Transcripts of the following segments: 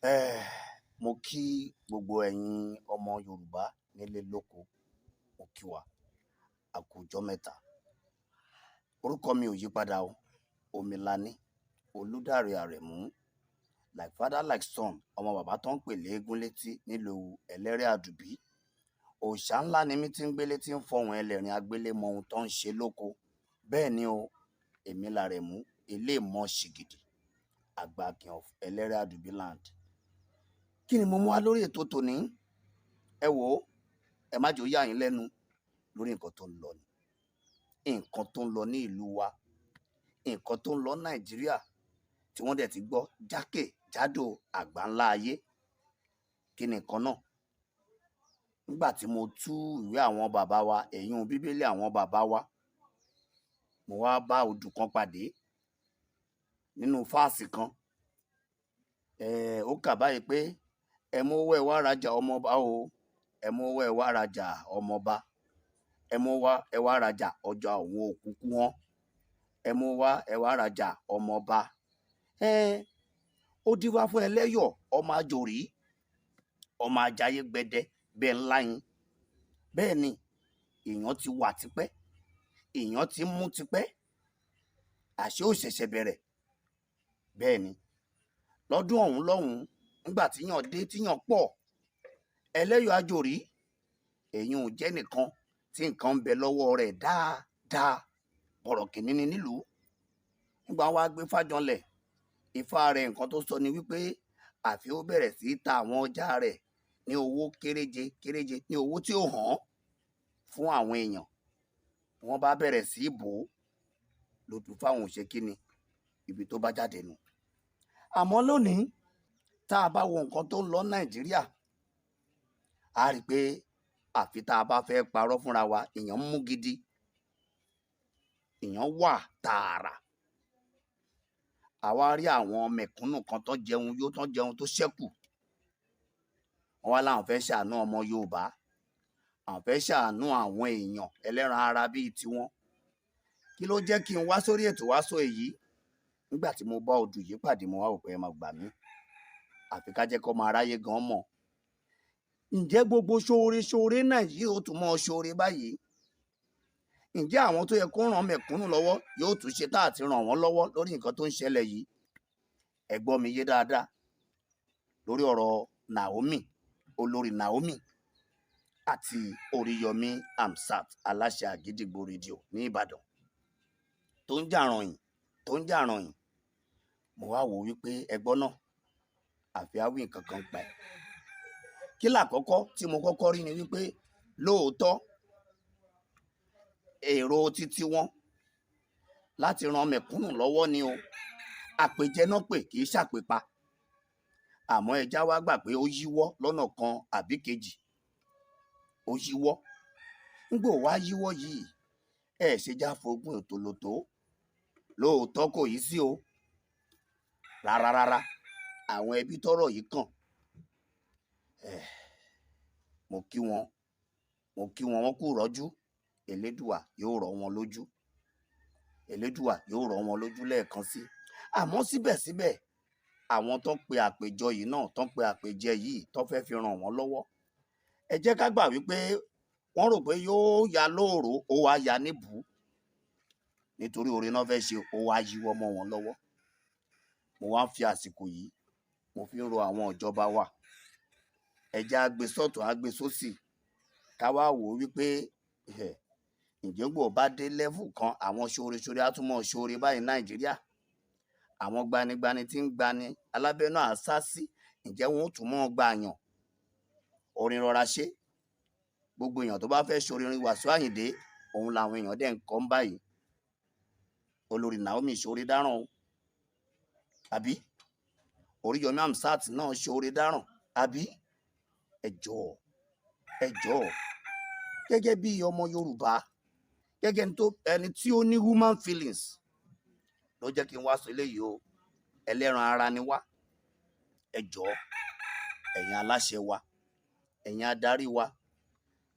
um Mo kí gbogbo ẹ̀yin ọmọ Yorùbá nílé lóko, mo kí wa, a kú ọjọ́ mẹ́ta. Orúkọ mi ò yí padà o, Omilani Olùdáre Àrẹ̀mú, like father like son, ọmọ bàbá tó ń pè léégún létí nílùú Ẹlẹ́rẹ̀ Àdùbí. Òòṣà ńlá ni mí tí ń gbélé tí ń fọhùn ẹlẹ́rìn agbélé mọ ohun tó ń ṣe lóko. Bẹ́ẹ̀ ni o, èmi làrẹ̀mú eléèmọ̀ ṣìgìdì, Àgbàkin of Ẹlẹ́rẹ̀ Àdùbí land. Kí ni mo mú wá lórí ètò tòní? Ẹ wò ó, ẹ má jẹ́ ó yà yín lẹ́nu lórí nǹkan tó ń lọ ni. Nǹkan tó ń lọ ní ìlú wa, nǹkan tó ń lọ Nàìjíríà tí wọ́n dẹ̀ ti gbọ́ jákèjádò àgbáńlá ayé. Kí ni nǹkan náà? Nígbà tí mo tú ìwé àwọn bàbá wa, èyún Bíbélì àwọn bàbá wa, mo wá bá odù kan pàdé nínú fáàsì kan. Ó kà báyìí pé ẹ mówó ẹ wá rajà ọmọọba o, ẹ mówó ẹ wá rajà ọmọọba, ẹ mówó ẹ wá rajà ọjà òun òkúkú wọn, ẹ mówó ẹ wá rajà ọmọọba. Ó dífá fún Ẹlẹ́yọ̀ ọmọ Àjòrí, ọmọ Àjàyè gbẹdẹ bẹ́ẹ̀ ńlá yín. Bẹ́ẹ̀ ni èèyàn ti wà tipẹ́, èèyàn ti ń mú tipẹ́, àṣé ò ṣẹ̀ṣẹ̀ bẹ̀rẹ̀. Bẹ́ẹ̀ ni lọ́dún ọ̀hún lọ́hùn-ún, nígbà tíyàn dé tíyàn pọ̀, Ẹlẹ́yọ̀ Àjòrí èyí ò jẹ́ nìkan tí nǹkan ń bẹ lọ́wọ́ rẹ̀ dáadáa, bọ̀rọ̀ kìnínní ni nílùú. Nígbà wọn wá gbé fájọlẹ̀, ifá rẹ̀ nǹkan tó sọ ni wípé àfi ó bẹ̀rẹ̀ sí í ta àwọn ọjà rẹ̀ ní owó kéréje kéréje, ní owó tí ó hàn fún àwọn èèyàn. Wọ́n bá bẹ̀rẹ̀ sí í bò ó lòdù fáwọn òṣèkínni ibi tó bá jáde nù. Àmọ́ lónìí, tá a bá wo nǹkan tó ń lọ Nàìjíríà, a rí i pé àfi tá a bá fẹ́ parọ́ fúnra wa, èèyàn ń mú gidi, èèyàn wà tààrà. Àwa rí àwọn mẹ̀kúnnù kan tó jẹun yó, tó jẹun tó ṣẹ́kù, wọ́n wá láwọn fẹ́ ṣàánú ọmọ Yorùbá, àwọn fẹ́ ṣàánú àwọn èèyàn ẹlẹ́ran ara bíi tiwọn. Kí ló jẹ́ kí n wá sórí ètò wá sọ èyí? Nígbà tí mo bá odù yìí pàdé, mo wá wò pé ẹ máa gbà mí, àfi ká jẹ́ kó máa ráyé gan mọ̀. Ǹjẹ́ gbogbo ṣoore ṣoore Nàìjíríà ó tún mọ́ ṣoore báyìí? Ǹjẹ́ àwọn tó yẹ kó ràn mẹ̀kúnnù lọ́wọ́ yóò tún ṣe tá àti ràn wọ́n lọ́wọ́ lórí nǹkan tó ń ṣẹlẹ̀ yìí? Ẹ gbọ́ mi yé dáadáa lórí ọ̀rọ̀ Naomi, olórí Naomi àti Oríyọmí Hamzat, aláṣẹ Àgídìgbò rédíò ní Ìbàdàn, tó ń jà rànyìn, tó ń jà rànyìn. Mo wá wò wípé ẹgbọ́n náà àfi á wí nǹkan kan pa ẹ̀. Kí làkọ́kọ́ tí mo kọ́kọ́ rí ni wípé lóòótọ́ èrò títí wọn láti ran mẹ̀kúnnù lọ́wọ́ ni o, àpèjẹ náà pè kì í ṣàpèpa. Àmọ́ ẹja wá gbà pé ó yíwọ́ lọ́nà kan àbí kejì, ó yíwọ́. Ńgbò wá yíwọ́ yìí, ẹ ṣe já fogún òtòlótó. Lóòótọ́ kò yí sí o rárá rárá. Àwọn ẹbí tọ́rọ̀ yìí kàn, mo kí wọn, mo kí wọn, wọ́n kú rọ́jú. Elédùà yóò rọ̀ wọn lójú, Elédùà yóò rọ̀ wọn lójú lẹ́ẹ̀kan sí. Àmọ́ síbẹ̀síbẹ̀, àwọn tó ń pe àpèjọ yìí náà, tó ń pe àpèjẹ yìí, tó fẹ́ fi ràn wọ́n lọ́wọ́, ẹ jẹ́ ká gbà wípé wọ́n rò pé yóò ya lóòró, ó wá ya níbùú, nítorí oore náà fẹ́ ṣe, ó wá yíwọ́ mọ́ wọn lọ́wọ́. Mo wá ń fi àsìkò yìí, mo fi ń rọ àwọn ìjọba wa, ẹ jẹ́ á gbé sọ́tùn, á gbé sósì, ká wá wò ó wípé ǹjẹ́ gbò bá dé level kan, àwọn ṣoore-ṣoore á tún mọ́ ṣoore báyìí Nàìjíríà. Àwọn gbanigbani tí ń gbani alábẹ́nú àsá sí, ǹjẹ́ wọn ó tún mọ́ gbàyàn? Orin rọra ṣe, gbogbo èèyàn tó bá fẹ́ ṣoore orin Wàsíù Àyìndé, òun làwọn èèyàn dẹ̀ ń kọ́ ń báyìí. Olórí Naomi ṣoore dáràn o, àbí Oríyọmí Hamzat náà ṣoore dáràn, àbí? Ẹ jọ̀ọ́, ẹ jọ̀ọ́, gẹ́gẹ́ bí ọmọ Yorùbá, gẹ́gẹ́ ẹni tí ó ní human feelings, ló jẹ́ kí n wá sọ eléyìí o. Ẹlẹ́ran ara ni wá. Ẹ jọ̀ọ́, ẹ̀yin aláṣẹ wa, ẹ̀yin adarí wa,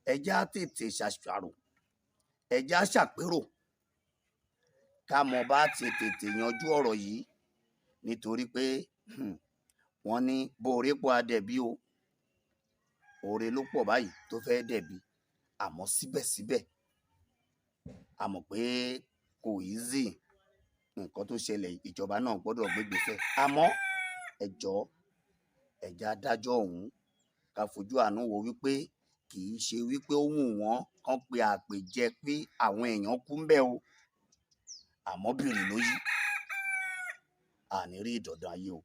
ẹ jẹ́ á tètè ṣàṣàrò, ẹ jẹ́ á ṣàpérò, ká mọ bá ti tètè yanjú ọ̀rọ̀ yìí, nítorí pé Wọ́n ní bóore pọ̀ adẹ̀bí o, oore ló pọ̀ báyìí tó fẹ́ dẹ̀bi. Àmọ́ síbẹ̀síbẹ̀, a mọ̀ pé kò easy. Nǹkan tó ṣẹlẹ̀, ìjọba náà gbọ́dọ̀ gbégbèsè. Àmọ́ ẹ jọ̀ọ́, ẹ jẹ́ adájọ́ ọ̀hún ká fojú àánú wò wípé kì í ṣe wípé ó wù wọ́n kán pe àpèjẹ pé àwọn èèyàn kú ńbẹ̀ o, àmọ́ bìrì ló yí. Àní rí ìdọ̀dọ̀ ayé o.